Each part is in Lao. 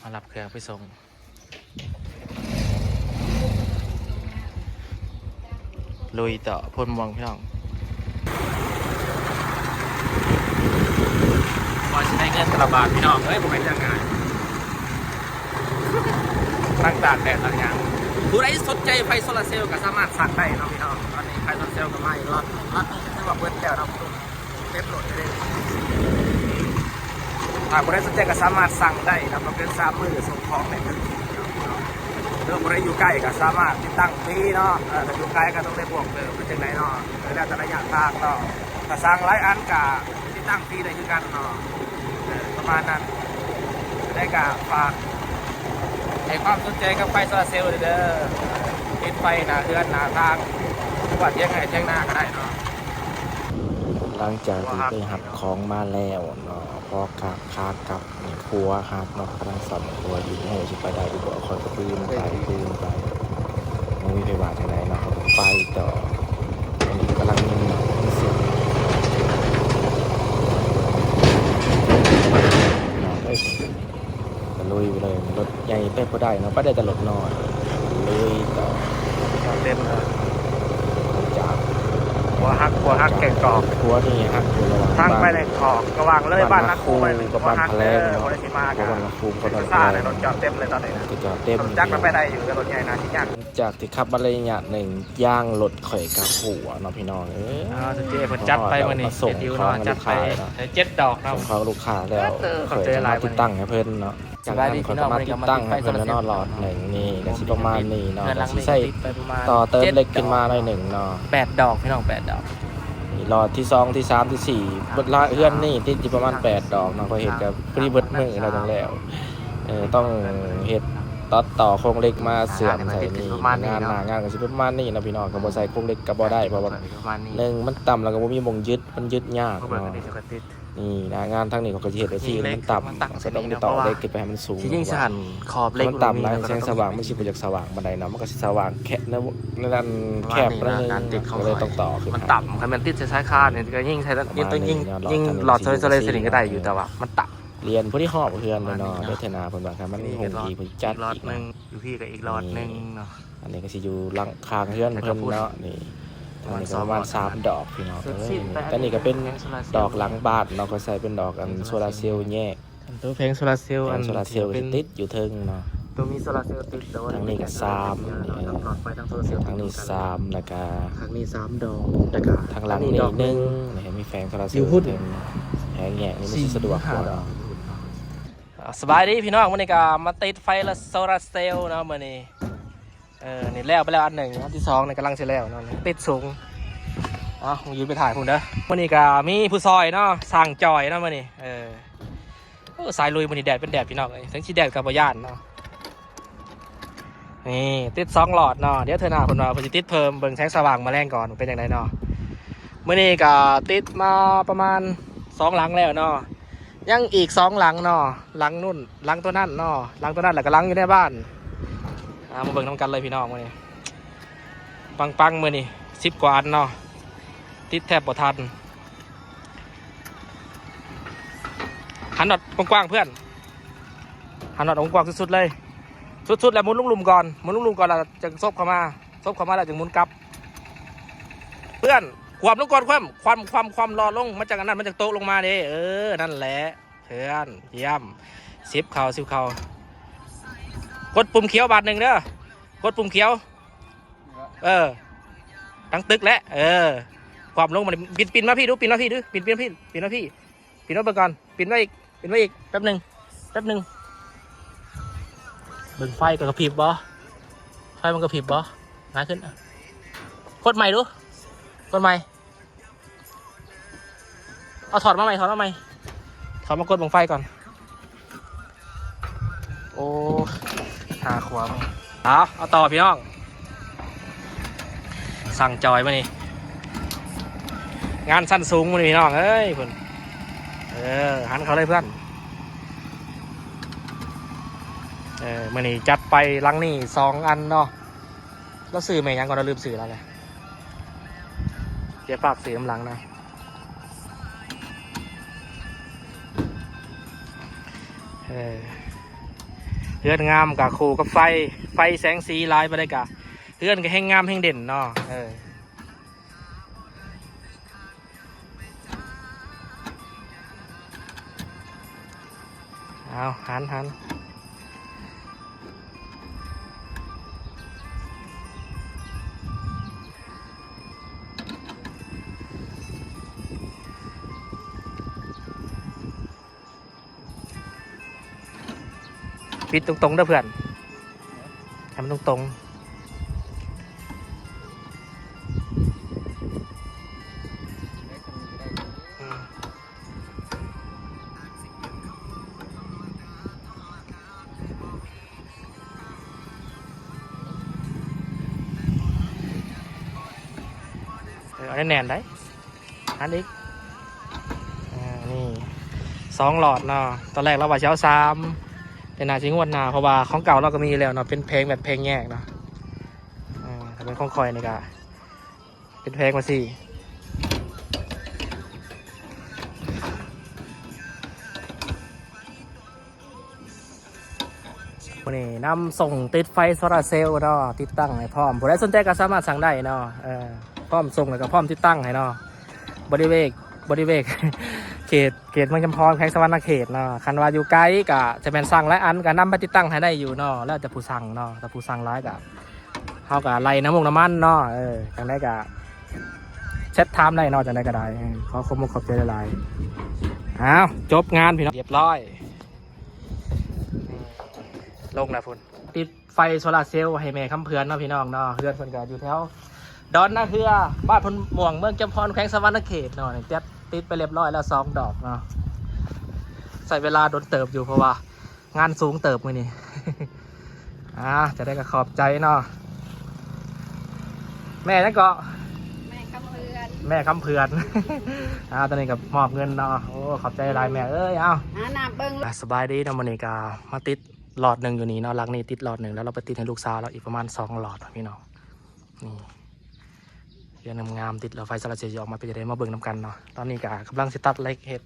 ມາຮັບເຄື່ອງໄປສົ່ງ ລຸຍຕໍ່ໂພນມ່ວງພີ່ນ້ອງ. ກວ່າຊິໄດ້ເງິນແຕ່ລະບາດພີ່ນ້ອງເອີຍ ບໍ່ແມ່ນເລື່ອງງ່າຍ. ຕັ້ງຕາກແດດຕັ້ງຫຍັງ. ຜູ້ໃດສົນໃຈໄຟໂຊລາເຊວກໍສາມາດສັ່ງໄດ້ເນາະພີ່ນ້ອງ. ຕອນນີ້ໄຟໂຊລາເຊວກໍມາອີກລັອດໜຶ່ງ ລັອດໜຶ່ງຖືວ່າເບິດແລ້ວເນາະ. ເຕັມໂຫຼດເລີຍ. ຖ້າຜູ້ໃດສົນໃຈກໍສາມາດສັ່ງໄດ້ນະ ບໍ່ເກີນສາມມື້ສົ່ງຂອງໄດ້ເຖິງ. ຫຼືຜູ້ໃດຢູ່ໃກ້ກໍສາມາດຕິດຕັ້ງຟຣີເນາະ. ເອີ ຖ້າຢູ່ໄກກໍຕ້ອງໄດ້ບວກເພີ່ມ ເປັນຈັ່ງໃດເນາະ. ເອີ ແລ້ວແຕ່ໄລຍະທາງເນາະ. ຖ້າສັ່ງຫຼາຍອັນກໍຕິດຕັ້ງຟຣີໄດ້ຄືກັນເນາະ. ເອີ ປະມານນັ້ນ. ແລ້ວກໍຝາກໃຫ້ຄວາມສົນໃຈກັບໄຟໂຊລາເຊວເດີ ຕິດໄຟໜ້າເຮືອນໜ້າທາງ ຫຼືວ່າຖຽງໄຮ່ຖຽງນາກໍໄດ້ເນາະ. ຫຼັງຈາກທີ່ໄປຮັບຂອງມາແລ້ວເນາະ ພໍຂາ ຂາກັບນີ້ຂົວຫັກເນາະ ກຳລັງສ້ອມຂົວຢູ່ ບໍ່ຮູ້ຊິໄປໄດ້ຫຼືບໍ່. ຂ້ອຍກໍປີ້ນໄປປີ້ນໄປ ບໍ່ມີໃຜວ່າຈັ່ງໃດເນາະ ເຮົາກໍໄປຕໍ່. ອັນນີ້ກຳລັງມີເນາະ ມີເສຍງເນາະ ເອີຍ ກໍລຸຍໄປເລີຍ. ລົດໃຫຍ່ໄປບໍ່ໄດ້ເນາະ ໄປໄດ້ແຕ່ລົດນ້ອຍ ລຸຍຕໍ່. ຈອດເຕັມເລີຍ ຈາກ ຂົວຫັກ ຂົວຫັກແກ້ງກອກ ຂົວນີ້ຫັກຢູ່ລະຫວ່າງ ທາງໄປແກ້ງກອກ ລະຫວ່າງເລີຍບ້ານນາຄູໄປ ຂົວຫັກເດີ. ບໍ່ໄດ້ຊິມາກະ ບ້ານນາຄູ ເຂົາຈະຊ້າແລ້ວ ລົດຈອດເຕັມເລີຍຕອນນີ້ນະ. ຈອດເຕັມ ລົດຈັກມັນໄປໄດ້ຢູ່ ແຕ່ລົດໃຫຍ່ໜ້າຊິຍາກ. ຈາກທີ່ຂັບມາໄລຍະໜຶ່ງ ຢາງລົດຂ້ອຍກໍຮົ່ວເນາະພີ່ນ້ອງເອີຍ. ອ່າ ເຈົ້ເພິ່ນຈັດໄປມື້ນີ້ ເຮັດຢູ່ເນາະ ຈັດໄປເຈັດດອກເນາະ ສົ່ງຂອງລູກຄ້າແລ້ວ ຂ້ອຍຈະມາຕິດຕັ້ງໃຫ້ເພິ່ນເນາະ. ສະບາຍດີພີ່ນ້ອງ ຂ້ອຍກໍມາຕິດຕັ້ງໃຫ້ເພິ່ນເນາະ ລອດໜຶ່ງນີ້ກໍຊິປະມານນີ້ເນາະ ກໍຊິໃສ່ຕໍ່ເຕີມເຫຼັກຂຶ້ນມາໜ້ອຍໜຶ່ງເນາະ. ແປດດອກພີ່ນ້ອງ ແປດດອກ. ນີ້ລອດທີສອງ ທີສາມ ທີສີ່ ເບິດລະເຮືອນນີ້ຕິດຢູ່ປະມານແປດດອກເນາະ ຂ້ອຍເຮັດກໍພໍດີເບິດມື້ແລ້ວຈັ່ງແລ້ວ. ເອີ ຕ້ອງເຮັດຕັດຕໍ່ໂຄງເຫຼັກມາເຊື່ອມໃສ່ນີ້ ງານໜ້າງານກໍຊິເປັນປະມານນີ້ເນາະພີ່ນ້ອງ. ກໍບໍ່ໃສ່ໂຄງເຫຼັກກໍບໍ່ໄດ້ ເພາະວ່າໜຶ່ງມັນຕ່ຳ ແລ້ວກໍບໍ່ມີໝ່ອງຍຶດ ມັນຍຶດຍາກເນາະ. ນີ້ນະ ງານທາງນີ້ເຂົາກໍຊິເຮັດໄວ້ທີ່ມັນຕ່ຳ ມັນກໍຕ້ອງໄດ້ຕໍ່ເຫຼັກຂຶ້ນໄປໃຫ້ມັນສູງ ຊິຍິງຊັ້ນຂອບເຫຼັກ ມັນຕ່ຳຫຼາຍແສງສະຫວ່າງມັນຊິບໍ່ຢາກສະຫວ່າງປານໃດເນາະ ມັນກໍຊິສະຫວ່າງແຄ່ໃນ ໃນນັ້ນແຄບໜ້ອຍໜຶ່ງ ກໍເລີຍຕ້ອງຕໍ່ຂຶ້ນ ມັນຕ່ຳ. ຄັນແມ່ນຕິດໃສ່ສາຍຄານີ້ກໍຍິງໃສ່ ຍິງ ຍິງຫຼອດໂຊລາເຊວໃສ່ນີ້ກໍໄດ້ຢູ່ ແຕ່ວ່າມັນຕ່ຳ. ຫຼຽນພໍດີຮອບເຮືອນເລີຍເນາະ ເດີເທື່ອໜ້າເພິ່ນວ່າຄັນມັນຮຸ່ງອີກ ເພິ່ນຈັດອີກ ຢູ່ພີ້ກໍອີກລອດໜຶ່ງເນາະ. ອັນນີ້ກໍຊິຢູ່ຫຼັງຂ້າງເຮືອນເພິ່ນເນາະ. ນີ້ ອັນນີ້ກໍປະມານສາມດອກພີ່ນ້ອງເອີຍ. ແຕ່ນີ້ກໍເປັນດອກຫຼັງບ້ານເນາະ ກໍໃສ່ເປັນດອກອັນໂຊລາເຊວແຍກ. ອັນໂຕແຜງໂຊລາເຊວ ອັນໂຊລາເຊວກໍຊິຕິດຢູ່ເທິງເນາະ. ໂຕມີໂຊລາເຊວຕິດ ແຕ່ວ່າທາງນີ້ກໍສາມ ນີ້ ທາງນີ້ສາມ ແລ້ວກໍທາງນີ້ສາມດອກ ແລ້ວກໍທາງຫຼັງນີ້ໜຶ່ງ ນີ້ ມີແຜງໂຊລາເຊວຢູ່ພຸ້ນ ແຜງແຍກນີ້ມັນຊິສະດວກກວ່າເນາະ. ອ່າ ສະບາຍດີພີ່ນ້ອງ ມື້ນີ້ກໍມາຕິດໄຟໂຊລາເຊວເນາະ ມື້ນີ້. ເອີ ນີ້ແລ້ວໄປແລ້ວອັນໜຶ່ງ ອັນທີສອງນີ້ກຳລັງຊິແລ້ວເນາະ ຕິດສູງ. ເອົາ ຢືນໄປຖ່າຍພຸ້ນເດີ. ມື້ນີ້ກໍມີຜູ້ຊ່ອຍເນາະ ຊ່າງຈ່ອຍເນາະມື້ນີ້. ເອີ ໂອ້ ສາຍລຸຍມື້ນີ້ແດດເປັນແດດພີ່ນ້ອງເອີຍ ເຖິງຊິແດດກໍບໍ່ຢ້ານເນາະ. ນີ້ຕິດສອງຫຼອດເນາະ ດຽວເທື່ອໜ້າເພິ່ນວ່າເພິ່ນຊິຕິດເພີ່ມ ເບິ່ງແສງສະຫວ່າງມື້ແລງກ່ອນວ່າເປັນຈັ່ງໃດເນາະ. ມື້ນີ້ກໍຕິດມາປະມານສອງຫຼັງແລ້ວເນາະ ຍັງອີກສອງຫຼັງເນາະ ຫຼັງນັ້ນ ຫຼັງຕົວນັ້ນເນາະ ຫຼັງຕົວນັ້ນ ແລ້ວກໍຫຼັງຢູ່ໃນບ້ານ. ອ່າ ມາເບິ່ງນຳກັນເລີຍພີ່ນ້ອງ ມື້ນີ້ປັງໆ ມື້ນີ້ສິບກວ່າອັນເນາະ ຕິດແທບບໍ່ທັນ. ຫັນນອດກວ້າງໆ ເພື່ອນ ຫັນນອດກວ້າງສຸດໆເລີຍ ສຸດໆແລ້ວໝູນລົງລຸ່ມກ່ອນ ໝູນລົງລຸ່ມກ່ອນແລ້ວຈຶ່ງສົບເຂົ້າມາ ສົບເຂົ້າມາແລ້ວຈຶ່ງໝູນກັບ. ເພື່ອນ ຄວ່ຳລົງກ່ອນ ຄວ່ຳ ຄວ່ຳ ຄວ່ຳ ຄວ່ຳລໍລົງ ມັນຈັ່ງອັນນັ້ນ ມັນຈັ່ງໂຕະລົງມາເດ້. ເອີ ນັ້ນແຫຼະ ເພື່ອນ ຢ້ຽມ ສິບເຂົ້າ ສິບເຂົ້າ. ກົດປຸ່ມຂຽວບາດໜຶ່ງເດີ ກົດປຸ່ມຂຽວ. ເອີ ຕັ້ງຕຶກແຫຼະ ເອີ ຄວ່ຳລົງມາ ປິ່ນ ປິ່ນມາພີ້ດູ ປິ່ນມາພີ້ດູ ປິ່ນ ປິ່ນມາພີ້ ປິ່ນມາພີ້ ປິ່ນມາເບິ່ງກ່ອນ ປິ່ນມາອີກ ປິ່ນມາອີກ ແປັບໜຶ່ງ ແປັບໜຶ່ງ. ເບິ່ງໄຟກໍກະພິບບໍ່ ໄຟມັນກະພິບບໍ່? ງາຍຂຶ້ນ ກົດໃໝ່ດູ ກົດໃໝ່. ເອົາ ຖອດມາໃໝ່ ຖອດມາໃໝ່ ຖອດມາກົດບັ້ງໄຟກ່ອນ. ໂອ້ ຫາຂວາງ. ເອົາ ເອົາຕໍ່ພີ່ນ້ອງ ສັ່ງຈອຍມື້ນີ້ ງານຊັ້ນສູງມື້ນີ້ພີ່ນ້ອງເອີຍ. ພຸ້ນ ເອີ ຫັນເຂົ້າເລີຍເພື່ອນ. ເອີ ມື້ນີ້ຈັດໄປຫຼັງນີ້ສອງອັນເນາະ. ລາວຊື່ແມ່ຫຍັງກ່ອນ ລາວລືມຊື່ລາວແລ້ວ ດຽວຝາກຊື່ນຳຫຼັງນະ. ເອີ ເຮືອນງາມກະຄູ່ກັບໄຟ ໄຟແສງສີຫຼາຍປານໃດກະ ເຮືອນກະແຮ່ງງາມແຮ່ງເດັ່ນເນາະ. ເອີ ເອົາ ຫັນ ຫັນ ປິດຕົງໆເດີເພື່ອນ ໃຫ້ມັນຕົງໆ. ອືມ ເອີ ເອົາແໜ້ນໆໄດ໋. ອັນອີກ ອ່າ ນີ້ສອງຫຼອດເນາະ. ຕອນແລກລາວວ່າຊິເອົາສາມ ແຕ່ໜ້າຊິງວດໜ້າ ເພາະວ່າຂອງເກົ່າລາວກໍມີຢູ່ແລ້ວເນາະ ເປັນແຜງແບບແຜງແຍກເນາະ. ອ່າ ຖ້າເປັນຂອງຂ້ອຍນີ້ກໍເປັນແຜງວ່າສີ່. ມື້ນີ້ນຳສົ່ງຕິດໄຟໂຊລາເຊວເນາະ ຕິດຕັ້ງໃຫ້ພ້ອມ. ຜູ້ໃດສົນໃຈກໍສາມາດສັ່ງໄດ້ເນາະ. ເອີ ພ້ອມສົ່ງ ແລ້ວກໍພ້ອມຕິດຕັ້ງໃຫ້ເນາະ. ບໍລິເວກ ບໍລິເວກ ເຂດ ເຂດເມືອງຈຳພອນ ແຂວງສະຫວັນນະເຂດເນາະ. ຄັນວ່າຢູ່ໄກກໍຈະແມ່ນສັ່ງຫຼາຍອັນ ກໍນຳໄປຕິດຕັ້ງໃຫ້ໄດ້ຢູ່ເນາະ. ແລ້ວແຕ່ຜູ້ສັ່ງເນາະ ຖ້າຜູ້ສັ່ງຫຼາຍກໍ ເຮົາກໍໄລ່ນ້ຳມັນນ້ຳມັນເນາະ. ເອີ ຈັ່ງໃດກໍແຊັດຖາມໄດ້ເນາະ ຈັ່ງໃດກໍໄດ້. ເອີ ຂໍຂອບອົກຂອບໃຈຫຼາຍໆ. ອ້າວ ຈົບງານພີ່ນ້ອງ ຮຽບຮ້ອຍ. ລົງແລ້ວພຸ້ນ ຕິດໄຟໂຊລາເຊວໃຫ້ແມ່ຄຳເຜືອນເນາະພີ່ນ້ອງເນາະ. ເຮືອນເພິ່ນກໍຢູ່ແຖວດອນນາເຮືອ ບ້ານໂພນມ່ວງ ເມືອງຈຳພອນ ແຂວງສະຫວັນນະເຂດເນາະ. ນີ້ ຕິດ ຕິດໄປຮຽບຮ້ອຍແລ້ວສອງດອກເນາະ. ໃຊ້ເວລາດົນເຕີບຢູ່ ເພາະວ່າ ງານສູງເຕີບມື້ນີ້. ອ່າ ຈະໄດ້ກໍຂອບໃຈເນາະ ແມ່ຫຍັງເກາະ? ແມ່ຄຳເຜືອນ ແມ່ຄຳເຜືອນ. ອ່າ ຕອນນີ້ກໍມອບເງິນເນາະ. ໂອ້ ຂອບໃຈຫຼາຍແມ່ເອີຍ. ເອົາ ຫານ້ຳເບິ່ງ. ອ່າ ສະບາຍດີເນາະ. ມື້ນີ້ກໍມາຕິດຫຼອດໜຶ່ງຢູ່ນີ້ເນາະ. ຫຼັງນີ້ຕິດຫຼອດໜຶ່ງແລ້ວ ເຮົາໄປຕິດໃຫ້ລູກສາວລາວອີກປະມານສອງຫຼອດພີ່ນ້ອງ. ນີ້ ເຮືອນງາມໆ ຕິດແລ້ວໄຟໂຊລາເຊວຊິອອກມາເປັນຈັ່ງໃດ ມາເບິ່ງນຳກັນເນາະ. ຕອນນີ້ກໍກຳລັງຊິຕັດເຫຼັກເຮັດ.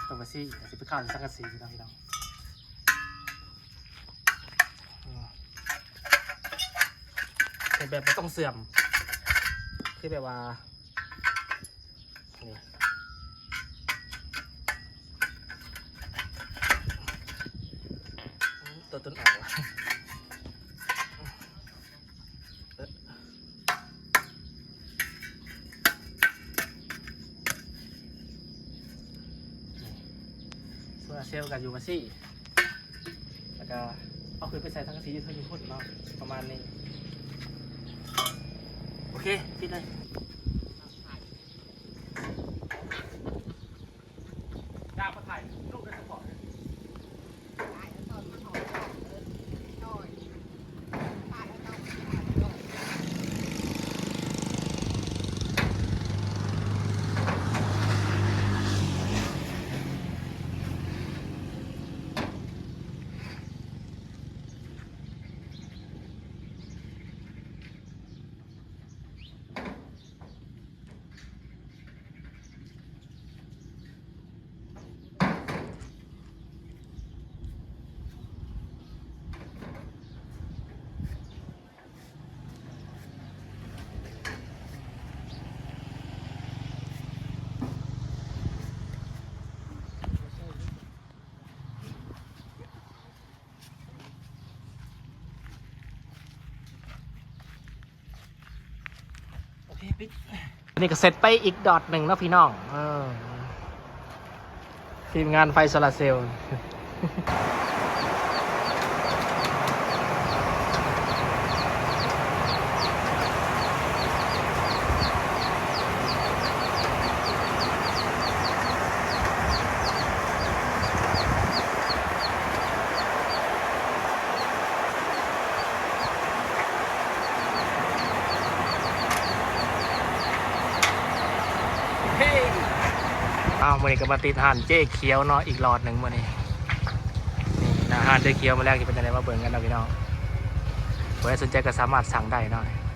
ຕ້ອງໄປຊີ້ ຊິໄປຂ້າງສັງກະສີເນາະພີ່ນ້ອງ. ເຮັດແບບບໍ່ຕ້ອງເຊື່ອມ ຄືແບບວ່າ ນີ້ ຕົວຕົນອອກ ໂຊລາເຊວກໍຢູ່ວ່າຊີ້ ແລ້ວກໍເອົາຂຶ້ນໄປໃສ່ສັງກະສີຢູ່ເທິງພຸ້ນເນາະ ປະມານນີ້. ໂອເຄ ປິດເລີຍ. ດາວມາຖ່າຍຮູບໂດຍສະເພາະ. ອັນນີ້ກໍເສັດໄປອີກດອດໜຶ່ງເນາະພີ່ນ້ອງ ເອີ ທີມງານໄຟໂຊລາເຊວ. ອ້າວ ມື້ນີ້ກໍມາຕິດຮ້ານເຈ້ຂຽວເນາະ ອີກລອດໜຶ່ງມື້ນີ້. ນີ້ ໜ້າຮ້ານເຈ້ຂຽວມື້ແລງຊິເປັນຈັ່ງໃດ ມາເບິ່ງກັນເນາະພີ່ນ້ອງ. ຜູ້ໃດສົນໃຈກໍສາມາດສັ່ງໄດ້ເນາະ.